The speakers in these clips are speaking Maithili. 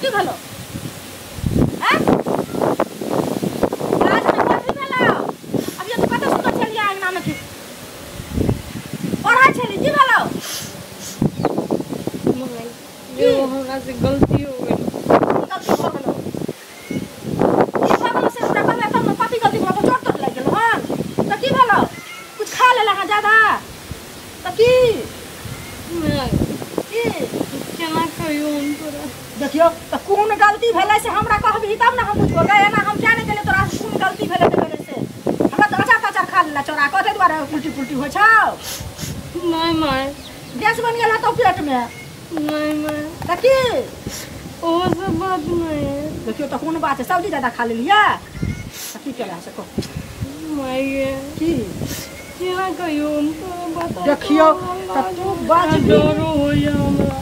की भेलो हैं आज में कथी भेलो अभी तो कत सुंदर छलियै अंगना में की पढ़ै छली की भेलो यो हमरा से गलती हो गेल गलती हो गेलो की भऽ गेलो से हमरा कहले तब न कथी गलती भऽ गेल चोट तोट लागि गेलो हन त की भेलो कुछ खा लेला हन ज्यादा त की की केना कहियो हम तोरा देखियो त कोन गलती भेलै से हमरा कहबी तब न हम बुझबो गे एना हम क्या नहि गेलै तोरा से कोन गलती भेलै नहि भेलै से हमरा त अचार तचार खा लेला चोरा कऽ ताहि दुआरे उल्टी पुल्टी होइ छौ नहीं माय गैस बनि गेल हतौ पेट में नहीं माय त की ओ सब बात नहीं है देखियो त कोन बात है सब्जी ज्यादा खा लेलियै त की केला से कह माय गे की केना कहियो हम तोरा बता देखियो त तू बाजबी डरो होइया हमरा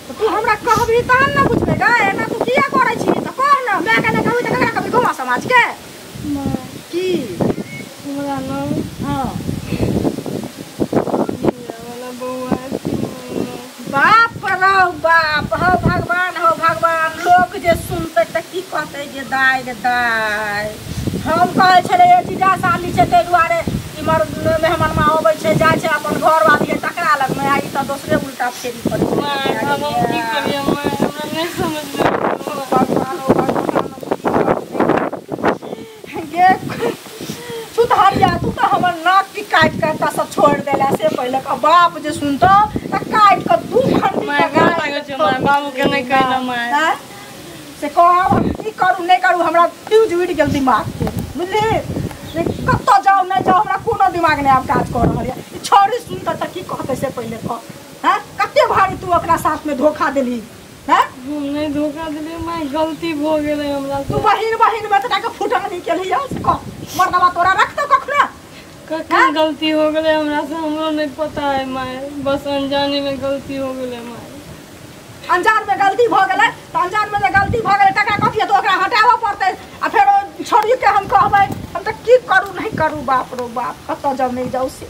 त तू हमरा कहबी तहन न बुझबै गे एना तू किया करै छी त कह न माय के नहि कहबी त ककरा कहबी गाँव समाज के माय की हमरा न हाँ वाला बौआ 3 महीना बाप रौ बाप हो भगवान लोक जे सुनतै त की कहतै जे दाय गे दाय हम कहै छलियै जीजा साली छै ताहि दुआरे इमहर मेहमानमा अबै छै जाइ छै अपन घरवाली है तकरा लगमे आ ई तऽ दोसरे उल्टा फेरी करै छै माय आब हम की करियै माय हमरा नहीं समझ में आबै। भगवान हो भगवान गे सुधारिया तू तऽ हमर नाक की काटि कऽ एतऽ सब छोड़ि देला से पहिले कह बाप जे सुनतौ तऽ काटि कऽ दू खंडी माय गोर लागै छै माय बाबू के नहीं कहना माय आँय? से कहब हम की करू नहि करू हमरा फ्यूज उड़ि गेल दिमाग के बुझली जे कतऽ जाउ नहि जाउ हमरा कोनो दिमाग नहि आब काज कऽ रहल यऽ ई छौड़ी सुनतै तऽ की कहतै से पहिले कह हँ कते भारी तू ओकरा साथमे धोखा देलही हँ हम नहीं धोखा देलियै माय गलती भऽ गेलै हमरा तू से बहिन बहिन में तऽ फुटानी केलही हँ से कह मर्दबा तोरा रखतौ कखनो कखन गलती हो गेलै हमरा से हमरो नहीं पता है माय बस अनजाने में गलती हो गेलै माय अनजान में गलती भऽ गेलै तऽ अनजान में जे गलती भऽ गेलै तकरा कथी हेतै ओकरा हटाबऽ पड़तै आ फेर ओ छौड़ीके हम कहबै हम तऽ की करू नहि करू बाप रो बाप कतऽ जाउ नहि जाउ से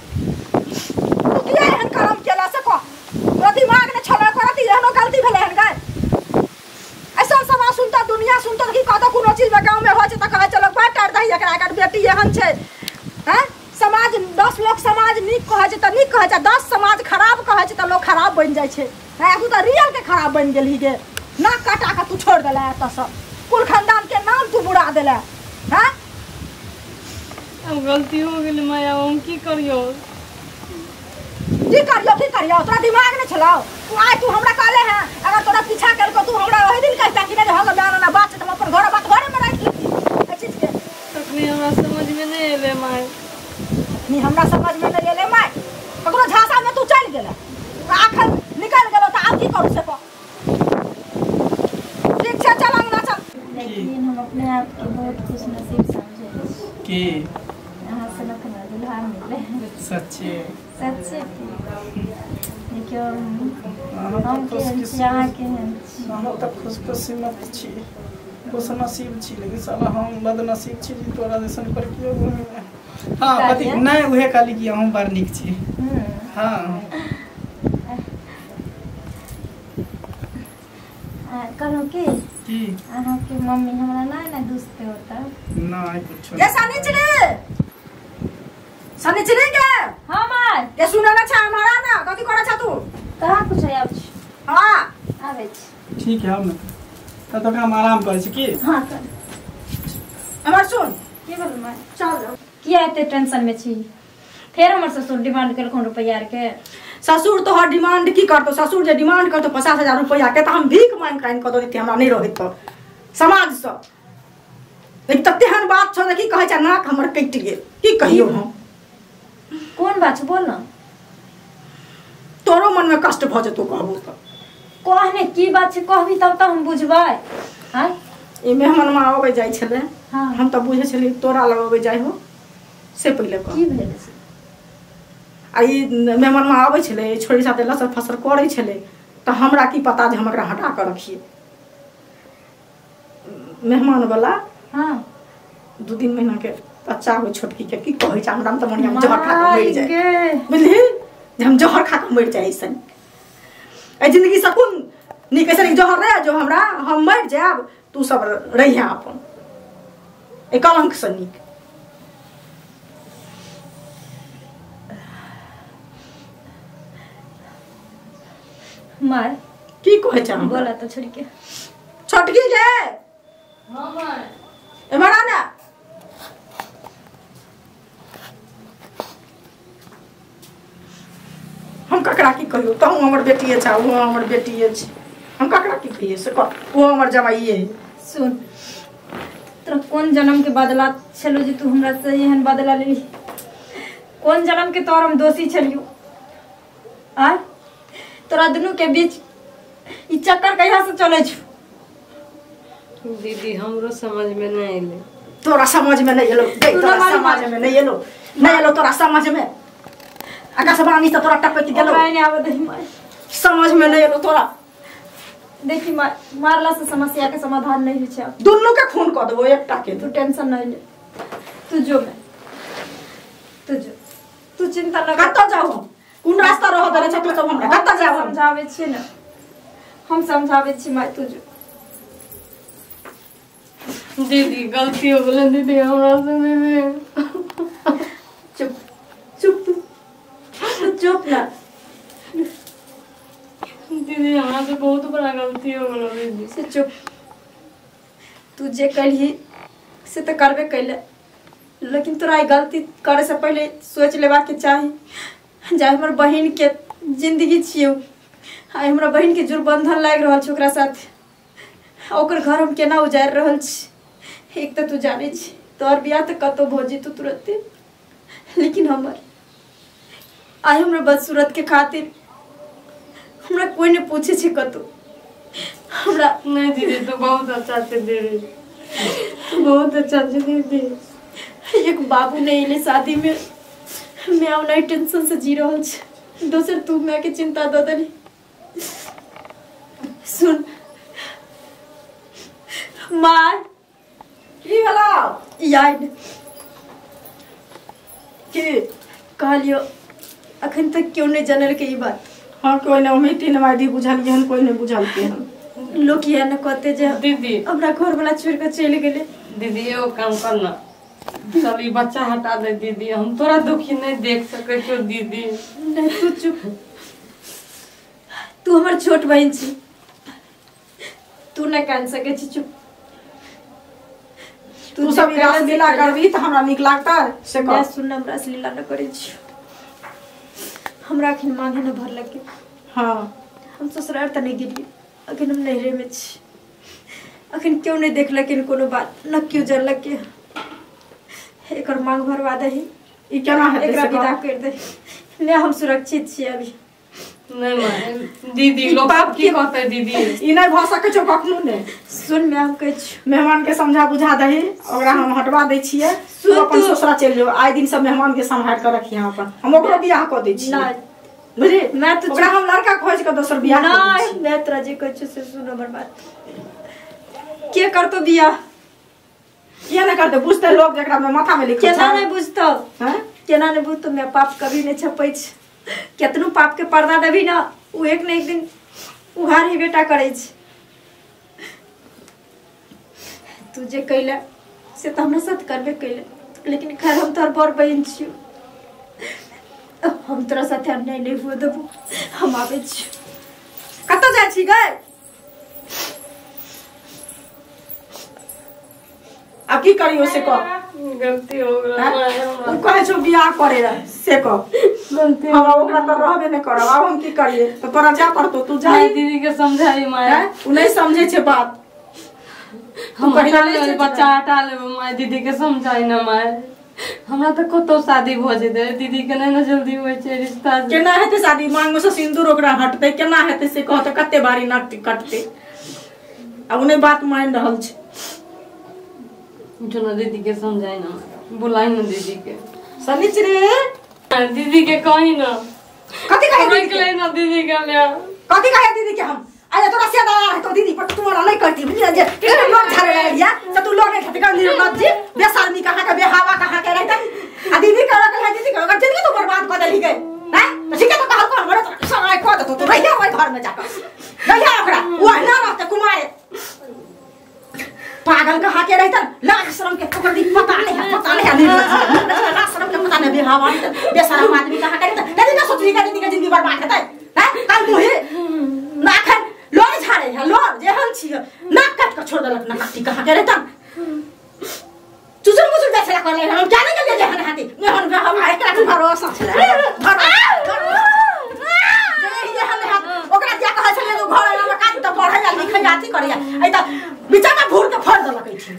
तू किया एहन कर्म केला से कह तोरा दिमाग नहि छलै करत एहनो गलती भेलै हन गै ऐसा समाज सुनता दुनिया सुनता की कहता कोनो चीज में गाँव में होइ छै तऽ कहै छै लोक बड़ टारि दही एकरा एकर बेटी एहन छै हैं समाज 10 लोग समाज नीक कहै छै तऽ नीक कहै छै 10 समाज खराब कहै छै तऽ लोक खराब बनि जाइ छै हैं तू तऽ रियल के खराब बनि गेलही गे नाक कटा कऽ तू छोड़ि देला एतऽसँ कुल खानदान के नाम तू बुरा देला हैं अब गलती हो गेलै माय आब हम की करियो की करियो की करियो तोरा दिमाग नहि छलौ तू आइ तू हमरा कहले हैं अगर तोरा पीछा केलको तू हमरा ओहि दिन कहता कि नहि हो गेल ना बात छै तऽ हम अपन घर बात घरे में राखि लेती एहि चीज के तखनी हमरा समझ में नहीं एलै माय नहीं हमरा समझ में नहीं एलै माय ककरो झांसा में तू चलि गेलै आखन निकल गेलो तऽ आब की करू से कह ठीक छै चल अंगना चल लेकिन हम अपने आप के बहुत खुश नसीब समझे छी की अहाँ सनक हमरा दुल्हा मिले सच्चे सच्चे देखियौ अहाँ हम तऽ केहन छी अहाँ केहन छी हम तऽ खुशकिस्मत छी खुशनसीब छी लेकिन साला हम बदनसीब छी जे तोरा जैसन पर केओ घूमे हाँ कथी कहलियै? नहीं उहे कहली कि अहूँ बड़ नीक छी हम्म। हाँ आ, कहलहुँ की की अहाँके मम्मी हमरा नहि ने दुसते होता नहीं कुछो ये शनिचरी शनिचरी के हाँ माय ये सुने ना छा हमारा ना कथी करै छा तू कहाँ कुछ आबै छी हाँ आबै छी ठीक है हम तब तक हम आराम करै छी की हाँ कर हमर सुन की भेल माय चल किया एते टेंशन में छी फेर हमर ससुर डिमांड केलखुन रुपैआ आरके ससुर तोहर डिमांड की करतो ससुर जे डिमांड करतो 50,000 रुपैआ के तऽ हम भीख मांगि कऽ आनि कऽ दऽ देतियै हमरा नहि रहैत तऽ समाजसँ लेकिन तते एहन बात छौ जे की कहै छै नाक हमर कटि गेल की कहियौ हम कोन बात छौ बोल न तोरो मनमे कष्ट भऽ जेतौ कहबो तऽ कहने की बात छै कहबी तब तऽ हम बुझबै आँय ई मेहमानमा अबै जाइ छलै हाँ। हम तऽ बुझै छलियै तोरा लग अबै जाइ हो से पहिले कह की भेल से आ ई मेहमानमा अबै छलै छोरी साथे लसर फसर करै छलै तऽ हमरा की पता जे हम एकरा हटा कऽ रखियै मेहमानवला हाँ 2-3 महीना के बच्चा हो छोटकी के की कहै छै हमरा तऽ मन हम जहर खा कऽ मरि जाय गे बुझली जे हम जहर खा कऽ मरि जाइ ऐसन एहि जिंदगी से कोन नीक से नीक जहर रह जो हमरा हम मर जायब तू सब रहिया अपन ए कलंक से नीक। माय की कहै छ बोला तो छोड़ के छोटकी गे। हां my एमहर आ ना। हम ककरा की कहियो तहु हमर बेटिए छ ओ हमर बेटिए छ हम ककरा की कहिए से कह ओ हमर जमाइए है। सुन तोरा कोन जन्म के बदला छलो जे तू हमरा से एहन बदला लेली? कोन जन्म के तोर हम दोषी छलियो? आ तोरा दुनू के बीच ई चक्कर कहिया से चले छु? दीदी हमरो समझ में नहीं एले। तोरा समझ में नहीं एलो तोरा समझ में नहीं एलो नहीं एलो तोरा समझ में आकाशवाणी से तोरा टपक गेलो। नहीं आवे दही माय समझ में नहीं एलो तोरा। देखी मारला से समस्या के समाधान नहीं होइ छै। दुनू के खून क देबो एकटा के। तू टेंशन नहीं ले तू जो मैं तू जो तू चिंता न कतऽ जाऊ कोन रास्ता रह देले छ तू सब हमरा कतऽ जाऊ? समझाबै छी न हम समझाबै छी my तू जो। दीदी गलती हो गेलै दीदी हमरा से। दीदी चुप चुप तू चुप ना। दीदी हमरा से बहुत बड़ा गलती हो गेलो दीदी। से चुप तू जे कलही से तो करबे कैले लेकिन तोरा ई गलती करे से पहले सोच लेबा के चाही जे हमर बहिन के जिंदगी छियो आ हमरा बहिन के जुर बंधन लागि रहल छै ओकरा साथ ओकर घर हम केना उजारि रहल छी। एक तो तू जानै छी तोहर बियाह तऽ कतौ भऽ जेतौ तुरते लेकिन हमर आइ हमरा बदसूरत के खातिर हमरा कोई नहीं पूछे छे कतौ हमरा। नहीं दीदी तो बहुत अच्छा छे दीदी तू बहुत अच्छा छे दीदी। एक बाबू नहीं एले शादी में मैं ओना टेंशन से जी रहल छी दोसर तू मैं के चिंता दऽ देली। सुन मार की भेलौ याद की कहलियो अखन तक क्यों नहीं जानल के ई बात? हाँ कोई नहीं हम तीन मादी बुझलियै हन कोई नहीं बुझलकै हन। लोग इएह न कहते जे दीदी हमरा घर वाला छोड़ के चलि गेलै। दीदी एगो काम कर ना चल ई बच्चा हटा दे दीदी हम तोरा दुखी नहीं देख सकै छियौ दीदी। नहीं तू चुप तू हमर छोट बहिन छी तू नहीं कान सकै छी चुप। तू सब रासलीला करबी तऽ हमरा नीक लागतै से कह। सुन हम रासलीला न करै छी हमरा अखन मांगे न भरलकै। हाँ हम ससुराल तऽ नहीं गेलियै अखन हम नैहरे में छी अखन क्यों नहीं देखलकै कोनो बात न क्यों जानलकै। एकर मांग भरवा दही ई केना हेतै एकरा विदा कर दही ने हम सुरक्षित छी अभी। नहीं माय दीदी लोग सब की कहतै दीदी ई नहीं भऽ सकै छौ कखनो ने। सुन मैं हम कहै छी मेहमान के समझा बुझा दही ओकरा हम हटवा दै छियै तू अपन ससुरा चलि जो आइ दिन सब मेहमान के सम्हारि के रखिहे अपन हम ओकरो बियाह कऽ दै छियै। नहीं बुझली मैं तो ओकरा हम लड़का खोज के दोसर बियाह कऽ दै नहीं मैं तोरा जे कहै छियौ से सुन हमर बात। के करतौ बियाह? किया नहीं करतै बुझतै लोग जकरा में माथा में लिखल छै। केना नहीं बुझतौ? हैं केना नहीं बुझतौ? मैं पाप कभी नहीं छपै छै केतनो पाप के पर्दा देबी ना उ एक न एक दिन उघार ही बेटा करै छै। तू जे कैले से तऽ हमरा साथ करबे कैले लेकिन खैर हम तोहर बड़ बहिन छियौ हम तोरा साथे अन्याय नहीं हुए देबो। हम आबै छियौ। कतऽ जाइ छी गै? अब की करियो से कह। गलती हो गेल उ कहै छौ बियाह करे रहे से कह। गलती हम ओकरा तर रहबे नहि करब आब हम की करिए तऽ तोरा जा पड़तौ तू जा। दीदी के समझाई my oh नहीं समझै छै बात। हम हटा लेबै बच्चा हटा लेबै my दीदी के समझाई ना my हमरा तऽ कतौ शादी भऽ जेतै दीदी के नहि ने जल्दी होइ छै रिश्ता। केना हेतै शादी? मांग में से सिंदूर ओकरा हटतै केना हेतै से कह तऽ कते बारी नाक कटतै आब ओ नहि बात मानि रहल छै। जो ना दीदी के समझाई ना बुलाई ना दीदी के सनिचरी दीदी के कही ना कथी कहे रोक ले ना दीदी के हमरा कथी कहे दीदी के हम अरे तोरा से दया है तो दीदी पर तू हमरा नहीं करती बुझलियै जे केना लोग झाड़े लगलिया से तू लोग नहीं खाती कर निर्लज्ज जी बेशर्मी कहाँ के बेहावा कहाँ के रहतै आ दीदी के रखल है दीदी के अगर जिंदगी तू बर्बाद कर देली गई हैं तो ठीक है तो कहल को हमरा तो समय कह देतो तू रहिया ओइ घर में जाकर रहिया ओकरा ओ पागल कहाँ के रहतन लाज शर्म के पकड़ दी पता नहीं है लाज शर्म के पता नहीं बेहवा बेशरम आदमी कहाँ के रहतन नहीं ना सोचली का दीदी के जिंदगी बर्बाद हेतै हैं कल मुहे नाखन लोर झाड़े है लोर जेहन छी नाक काट के छोड़ देलक ना काटी कहाँ के रहतन चुचुर मुचुर जाय छला करले हम जाने के लिए जेहन हाथी नेहन बेहवा एकरा के भरोसा छला भरोसा ओकरा जे कहै छलै जे घर में काज त पढ़ै या लिखै या अथी करै ऐ त बिचारा भूर के फोड़ देलक ऐठी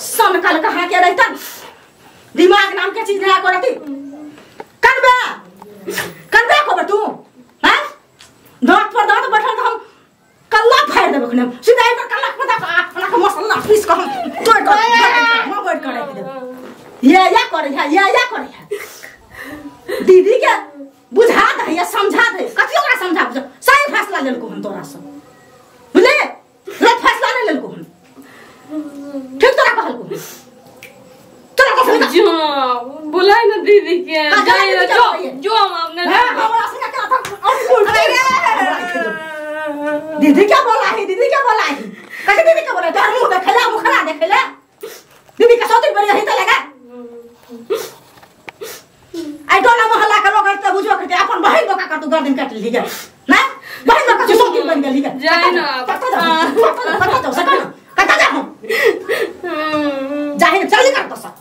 सन कल कहाँ के रहितन दिमाग नाम के चीज नहीं करती कनबे कनबे खबर तू हैं दांत पर दांत बैठल त हम कल्ला फाड़ देबो खने सीधा एकर कल्ला के पता अपना के मसाला पीस के हम तोड़ के म बैठ के राखि देब ये करे है ये करे है दीदी के बुझा दे या समझा दे कथि ओकरा समझा बुझा सही फैसला लेलको हम तोरा से बुझले गलत फैसला नहीं लेलको हम ठीक तोरा कहलको तोरा कसम जो बुलाइ न दीदी के जाय जो जो हम अपने हमरा से का था और बोल दीदी क्या बोला है दीदी क्या बोला है कथि दीदी के बोला तोर मुंह देखला मुखरा देखला दीदी के सोती बड़ी ही त लगा आई टोला मोहल्ला के लोग त बुझो करते अपन बहिन बोका कर तू गर्दन काट ली जा ना बहिन बोका से सोती बन गेली जाय ना कत जाओ सकल कत जा हम जाहि चल निकल तो सब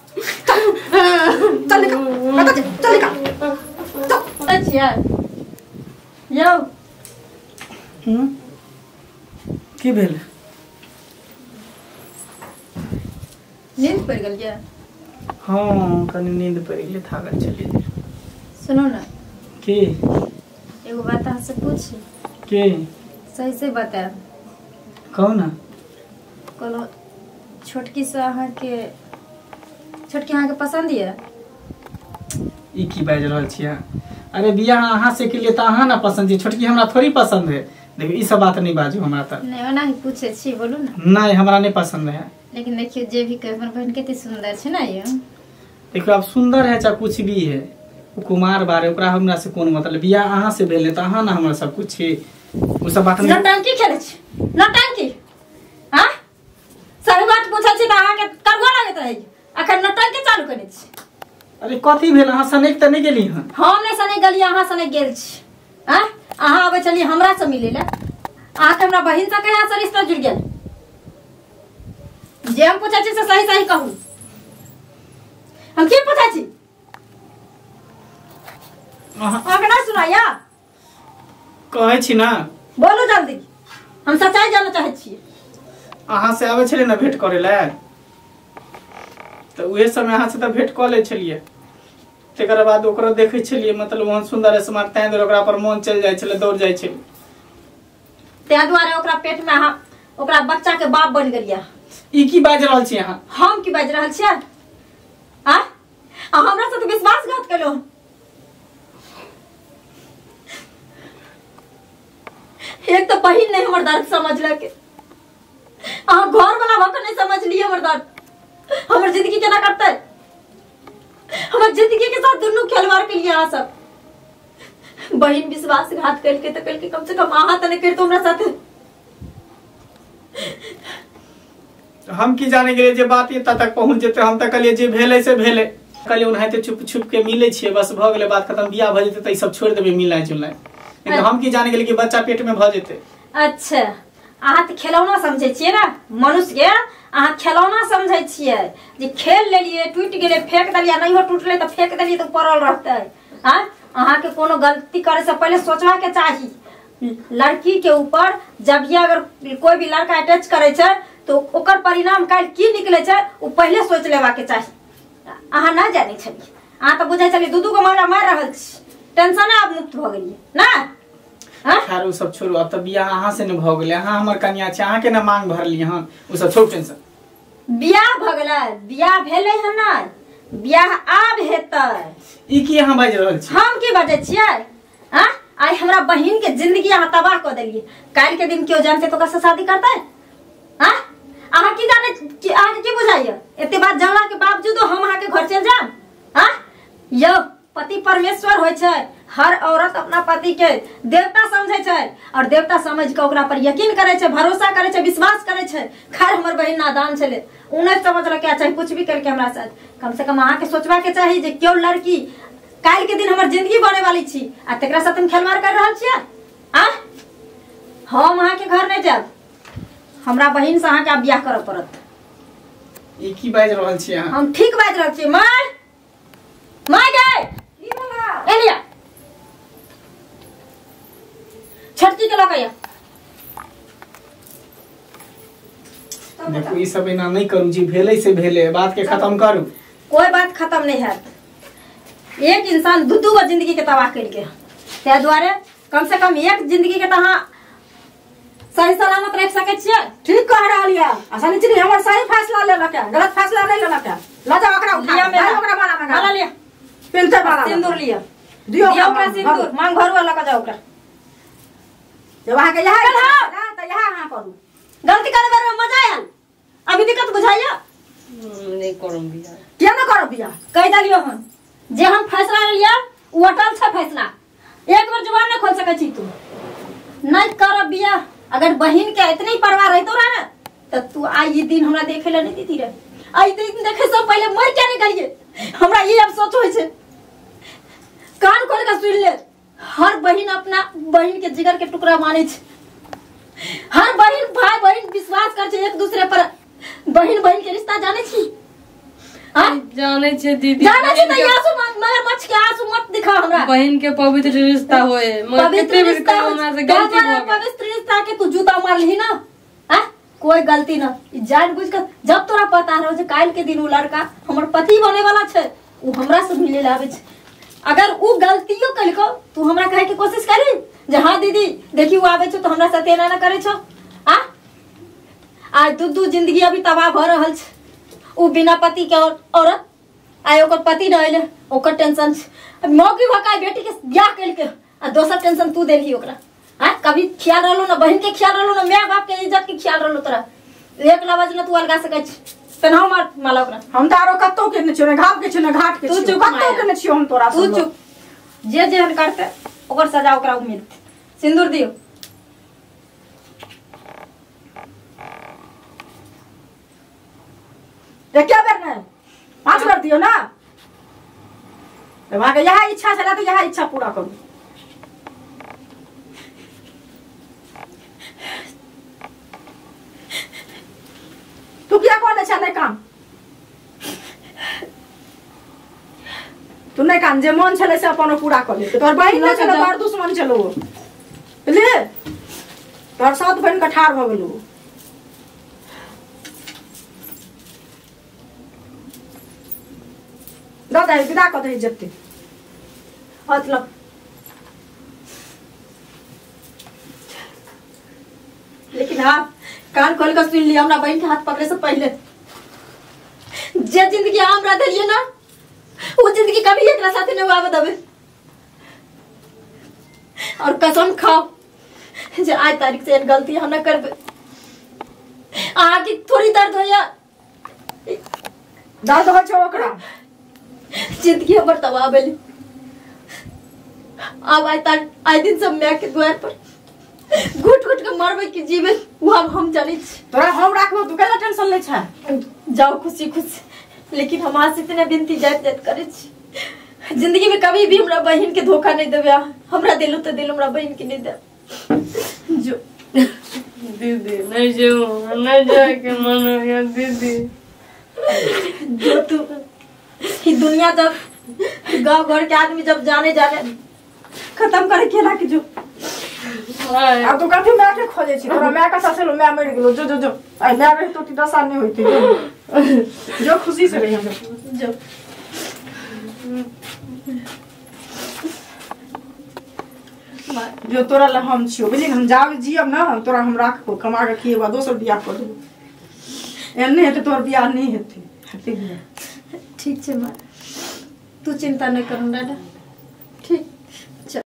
चल निकल कत जा चल निकल चल छियै यौ की भेल नींद पड़ गेल ये हाँ कनी नींद पड़ गेलै थाकल छलियै सुनू ना की एगो बात अहाँ से पूछी की सही से बतायब कहू ना कहलहुँ छोटकी से अहाँके छोटकी अहाँके पसंद ये ई की बाजि रहल छियै अरे बियाह अहाँ से के लिए तऽ अहाँ ना पसंद छी छोटकी हमरा थोड़ी पसंद है देखियौ ई सब बात नहीं बाजू हमरा तऽ नहीं ओना ही पूछे छी बोलू ना नहीं हमरा नहीं पसंद है लेकिन देखियो जे भी कहे अपन बहन कते सुंदर छै ना यो देखियौ आब सुंदर है चाहे कुछ भी है ओ कुमार बारे ओकरा हमरा से कोन मतलब बियाह अहाँ से भेल तऽ अहाँ ना हमरा सब कुछ छी ओ सब बात नहीं नौटंकी खेलै छी नौटंकी हाँ सही बात पूछै छी तऽ अहाँके करुआ लागैत रहै अखन नौटंकी चालू करै छी अरे कथी भेल अहाँ सनेक तऽ नहीं गेली हन हम नहि सने गेलियै अहाँ सने गेल छी आँ अहाँ अबै छलियै हमरा से मिलै लए अहाँके हमरा बहिन से कहिया से रिश्ता जुड़ि गेल जे हम पूछै छी से सही सही कहू हम की पूछै छी अहाँके नहि सुनाइया कहै छी ना बोलू जल्दी हम सच्चाई जानऽ चाहै छियै अहाँ से आबै छलियै ना भेंट करै लए तऽ उहे समय अहाँ से तऽ भेंट कऽ लै छलियै तकर बाद ओकरो देखै छलियै मतलब ओहन सुंदर स्मार्ट तैं दुआरे ओकरा पर मोन चलि जाइ छलै दौड़ जाइ छलै ताहि दुआरे ओकरा पेट में अहाँ ओकरा बच्चा के बाप बनि गेलियै ई की बाजि रहल छी अहाँ हम की बाजि रहल छियै आ हमरा साथ विश्वासघात केलहुँ एक तऽ बहिन नहीं हमर दर्द समझलक अहाँ घर वाला भऽ कऽ नहीं समझलियै हमर दर्द हमर जिंदगी केना कटतै हमर जिंदगी के साथ दुनू खेलवाड़ के लिए अहाँ सब बहिन विश्वासघात कलके तऽ कलके कम से कम अहाँ तऽ नहीं करितो हमरा साथे हम की जाने गेलियै जे बात एतऽ तक पहुँच जेतै हम तऽ कहलियै जे भेलै से भेलै कहलियै ओनाहिते चुप छुप के मिलै छियै बस भऽ गेलै बात खतम बियाह भऽ जेतै तऽ ई सब छोड़ि देबै मिलनाइ जुलनाइ लेकिन हम की जाने गेलियै कि बच्चा पेट में भऽ जेतै अच्छा अहाँ तऽ खेलौना समझै छियै ने मनुष्य के अहाँ खेलौना समझै छियै जे खेल लेलियै टूटि गेलै फेंक देलियै नहियो टूटलै तऽ फेंक देलियै तऽ पड़ल रहतै आँ अहाँके कोनो गलती करे से पहिले सोचबाके चाही लड़की के ऊपर जब ये अगर कोई भी लड़का अटैच करे छै तो ओकर परिणाम काल्हि की निकले छै ओ पहिले सोच लेबाके चाही अहाँ नहि जानै छलियै अहाँ तऽ बुझै छलियै दू दू गो मारा मारि रहल छी टेंशन आब मुक्त भऽ गेलियै ना खैर ओ सब छोड़ू अब तऽ बियाह अहाँ से ने भऽ गेलै अहाँ हमर कनिया छी अहाँ के ने मांग भरलियै हन ओ सब छोड़ू टेंशन बियाह भऽ गेलै बियाह भेलै हन नहि बियाह आब हेतै ई की अहाँ बाजि रहल छी हम की बाजै छियै आँ आइ हमरा बहिन के जिंदगी अहाँ तबाह कऽ देलियै काल्हि के दिन केओ जानतै तऽ ओकरा से शादी करतै आँ अहाँ की जानै अहाँके की बुझाइया एते बात जानला के बावजूदो हम अहाँके घर चलि जायब आँ यौ पति परमेश्वर होइ छै। हर औरत अपना पति के देवता समझै छै और देवता समझ के ओकरा पर यकीन करै छै, भरोसा करै छै, विश्वास करै छै। खैर हमर बहिन नादान छलै, उ नहि समझलकै, चाहे कुछ भी करके हमरा साथ। कम से कम अहाँके सोचबाके चाही जे केओ लड़की काल्हि के दिन हमर जिंदगी बने वाली छी आ तेकरा साथ हम खेलवाड़ कर रहल छियै। आ हम अहाँके घर नहि जायब, हमरा बहिन से अहाँके आब बियाह करऽ पड़त। ई की बाजि रहल छी अहाँ? हम ठीक बाजि रहल छी। माय माय गए की भेला? एलिया छोटकी के लऽ के। देखू ई सब एना नहीं करू, जी भेलै से भेलै, बात के खत्म करू। कोई बात खत्म नहीं हैत। एक इंसान दू दू गो जिंदगी के तबाह करिके, ताहि दुआरे कम से कम एक जिंदगी के तऽ अहाँ सही सलामत रख सकै छियै। ठीक कह रहल ये आ सनिचरी हमर सही फैसला लेलक है, गलत फैसला नहीं लेलक है। ल जाओ ओकरा उठा लिया लिया, ओकरा माला मंगा माला लिया, पिनते माला सिंदूर लिया, दियो दियो ओकरा सिंदूर, मांग भरुआ लऽ के जाओ ओकरा। जब अहाँ के यहाँ ना त यहाँ अहाँ करू। गलती करे बेर में मजा आयल, अभी दिक्कत बुझाइया? नहीं करम बियाह। किया न करब बियाह? कहि देलियो हन जे हम फैसला लेलियै उ अटल छै फैसला, एक बेर जुबान नहीं खोल सकै छी तू। नहीं करब बियाह। अगर बहिन के इतनी परवाह रहितो रहे ना त तू आई ई दिन हमरा देखे ला नहीं दीदी रे। आई दिन देखे से पहले मर के नहीं गेलिए, हमरा ई अफसोस होइ छै। कान खोल के सुन ले, हर बहिन अपना बहिन के जिगर के टुकड़ा मानै छै। हर बहिन भाई बहिन विश्वास कर छै एक दूसरे पर। बहिन बहिन के रिश्ता जानै छी? जानै छै दीदी, जानै छी त आंसू मगरमच्छ के आंसू मत दिखा हमरा। बहिन के पवित्र रिश्ता होए, मगर पवित्र रिश्ता हमरा से गलती हो गेल। पवित्र रिश्ता के तू जूता मारलही ना, आ कोई गलती ना, जान बुझ के। जब तोरा पता रहो जे काल्हि के दिन उ लड़का हमर पति बने वाला छै, उ हमरा से मिले ला आबै छै, अगर उ गलतियो कलको तू हमरा कहे के कोशिश करी जे हाँ दीदी देखी उ आबै छै तो हमरा साथे एना ना करै छौ। आ आज दू दू जिंदगी अभी तबाह भ रहल छै। उ बिना पति के औरत आइ ओकर पति न अइले, ओकर टेंशन छै। मौगी भकाय बेटी के बियाह कलके आ दोसर टेंशन तू देलही ओकरा। आ कभी ख्याल रहलो ना बहिन के ख्याल रहलो ना my बाप के इज्जत के ख्याल रहलो तोरा, एक लवज न तू अलगा सकै छी। पेनाहो मार माला ओकरा। हम त आरो कतौ के नै छियौ, ने घाव के छियौ ने घाट के तू छियौ, चुप कतौ के नै छियौ हम तोरा। तू चुप, जे जेहन करते ओकर सजा ओकरा मिलते। सिंदूर दियो। एके बेर नहीं, 5 बेर दियो ना। तो वहाँ के यह इच्छा छला तो यह इच्छा पूरा करू। तू किया कहने छे नहीं काम? तू नहीं काम, जे मन छले से अपन पूरा कर ले। तोहर बहिन नहीं छलो, तोहर दुश्मन छलो ले, तोहर सात बहिन के ठाढ़ भ गेलो। दादा विदा कऽ दही जते मतलब। लेकिन हाँ कान खोल कर सुन लिया, हमरा बहन के हाथ पकड़े से पहले जे जिंदगी हमरा देलिए ना वो जिंदगी कभी एकरा साथे नहीं आवे देबे। और कसम खाओ जे आज तारीख से गलती हम ना करबे। अहाँ के थोड़ी दर्द होया, दर्द होइ छै ओकरा। जिंदगी हमर तबाह भेल। आब आइ दिन सब my के द्वार पर घुट घुट के मरबै कि जीबै वो अब हम जानै छी। तोरा हम राखबो, तू कैला टेंशन लै छै? जाओ खुशी खुशी, लेकिन हम अहाँ से इतने विनती जाइत जाइत करै छी, जिंदगी में कभी भी हमरा बहिन के धोखा नहीं देबै। हमरा दिलो तो दिल, हमरा बहिन के नहीं देब। जो दीदी नहीं जो नहीं जाए के मन हो गया दीदी। जो तू दुनिया जब गांव घर के आदमी जब जाने जाने खत्म करे खेला के जो। अब तो कथी my के खोजे छी? तोरा my के साथे लो my मरि गेलो। जो जो जो आई my रही तो दशा नहीं होती। जो जो खुशी से रही हम जो। जो तोरा ला हम छियो बुझली, हम जाब जियब ना, हम तोरा हम राखबो, कमा के खिएबो, दोसर बियाह कर देबो। एहन नहीं हेतै तोहर बियाह नहीं हेतै, हेतै बियाह। ठीक छै माँ, तू चिंता नहीं कर दादा। ठीक।